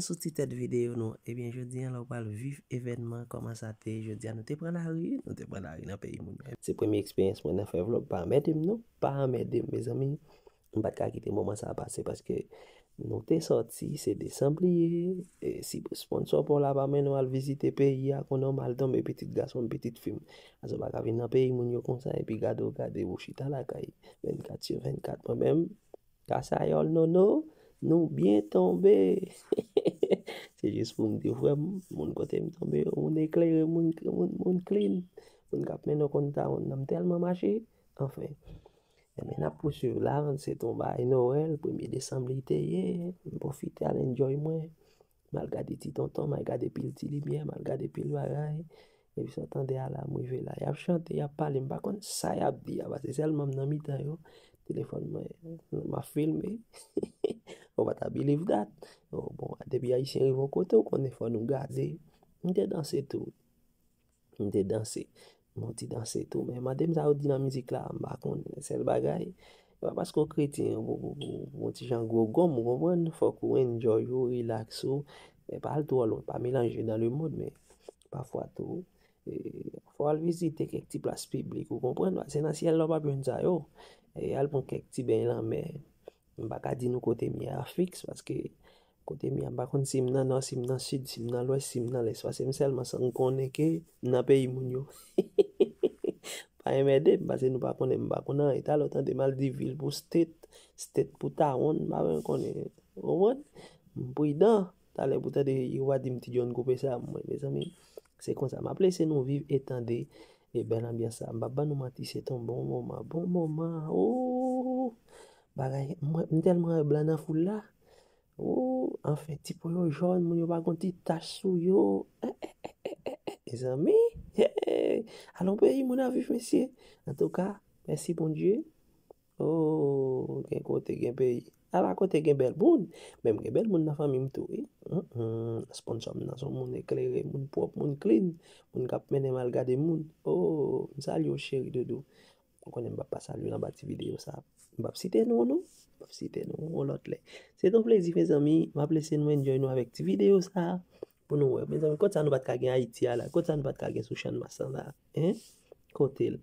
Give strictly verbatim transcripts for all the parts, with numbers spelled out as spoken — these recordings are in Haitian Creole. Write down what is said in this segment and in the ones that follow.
Sou ti tèt videyo nou, ebyen, jodi a la w pral viv evènman, kòman sa te ye jodi a. Nou te pran lari, nou te pran lari nan peyi moun yo. Se premye eksperyans mwen nan fè vlòg, pa anmède m non, pa anmède m, mezanmi. M pa t ka kite moman sa a pase paske nou te sòti, se desanm li ye, e si sponsò pa w la pa mennen w al vizite peyi a, konnen w mal tonbe, pitit gason m, pitit fi m. Paske w pa ka vin nan peyi moun yo konsa, epi gade w gade w chita lakay vennkat sou vennkat. Mwen menm, Kasayòl Nono, nou byen tonbe. Se jis pou m di w, frè m, moun kote m tonbe yo, moun eklere, moun, moun, moun clean, moun k ap mennen w konn tawon nan, m tèlman mache, anfen. Ebyen, n ap pouswiv la, se t on bagay Nwèl, premye desanm li te ye, m pwofite al enjoy mwen. M al gade ti tonton, m al gade pil ti limyè, m al gade pil bagay. Epi sa w tande a la, m rive la. Y ap chante, y ap pale, m pa konn sa y ap di a, paske sèlman m nan mitan yo. Telefòn mwen, m ap filme. Ou pa ta believe that. Oh, bon, depi Ayisyen rive yon kote, ou konnen fò nou gade. M te danse tou. M te danse. M fè yon ti danse tou. Men mande m sa yo di nan mizik la, m pa konnen. Sèl bagay, se pa paske w kretyen, ou, ou, ou, ou yon ti jan gwo gonm, ou konprann? Fòk ou enjoy ou, relax ou. Men pa al twò lwen, pa melanje dans le monde, men pafwa tou, e, fò w al vizite kèk ti plas piblik, ou konprann? Paske nan syèl la, w p ap jwenn sa yo. E al pran kèk ti beny lanmè. M pa ka di nou kote m ye a fiks, paske kote m ye a, m pa konn si m nan nò, si m nan sid, si m nan lwès, si m nan lès, paske m sèlman sa m konnen ke m nan peyi moun yo. Pa enmède m, paske nou pa konnen, m pa konn anyen. Talè w tande m al di vil pou state, state pou tawon, m pa menm konnen. Ou konprann? M pridan. Talè pou tande yo va di m Ti John koupe sa, mwen, mezanmi, se konsa. M ap lese nou viv e tande e bèl anbyans sa. M p ap ban nou manti, se t on bon moman, bon moman. Oh! Bagay, mwen, m tèlman wè blan nan foul la. Oh, anfen, ti po yo jòn, moun yo pa gon ti tach sou yo. Eh, eh, eh, eh, eh, eh, mezanmi, hey, alon peyi moun ap viv, mesye. Antouka, mèsi Bondye. Oh, gen kote, gen peyi. Ala kote gen bèl moun. Menm gen bèl moun nan fanmi m tou, wi. Hum, hum. Sponsò m nan se yon moun eklere, moun pwòp, moun clean, moun k ap mennen m al gade moun. Oh, m salye w, cheri doudou. Ou konnen m p ap pa salye w anba ti videyo sa. M p ap site non w non. M p ap site non w yon lòt lè. Se t on plezi, mezanmi. M ap lese nou enjoy nou avèk ti videyo sa pou nou wè. Mezanmi, kot sa nou pa t ka gen Ayiti a la? Kot sa nou pa t ka gen sou Channmas lan la? Hein? Kote l?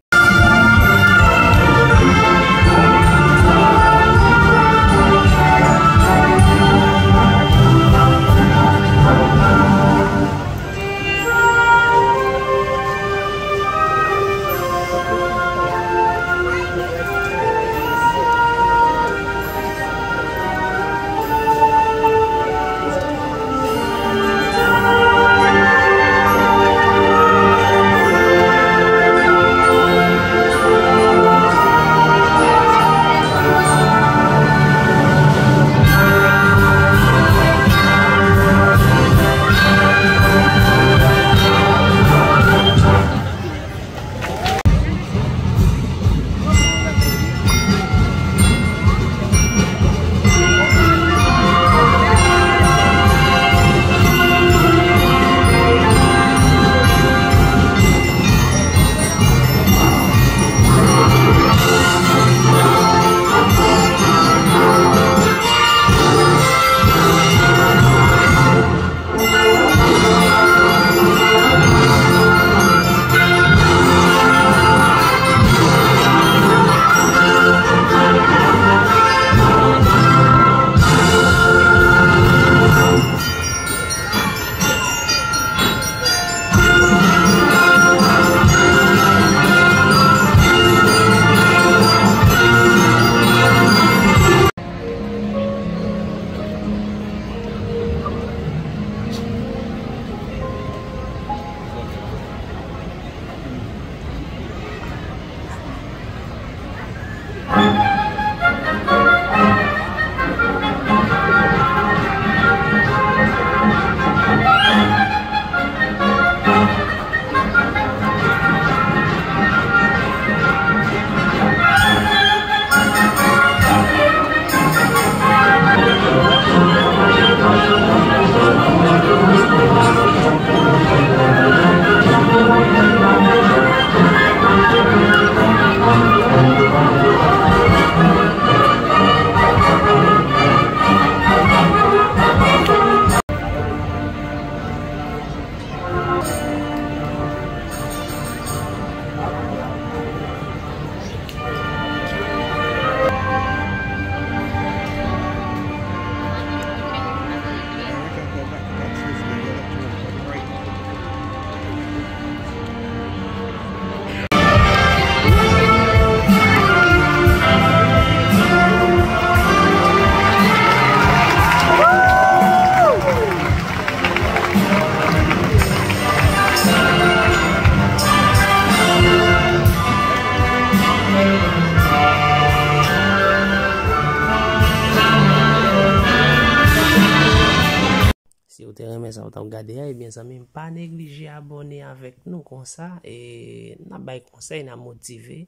te renmen sa w t ap gade a, ebyen zanmi m, pa neglije abòne avèk nou konsa, e n ap bay konsèy, n ap motive,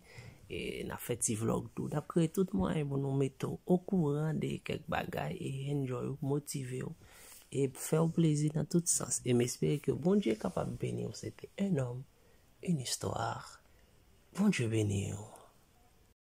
e n ap fè ti vlòg tou. N ap kreye tout mwayen pou nou mete w okouran de kèk bagay e enjoy ou, motive w, e fè w plezi nan tout sans. E m espere ke Bondye kapab beni w. Se te un homme, une histoire. Bondye beni w.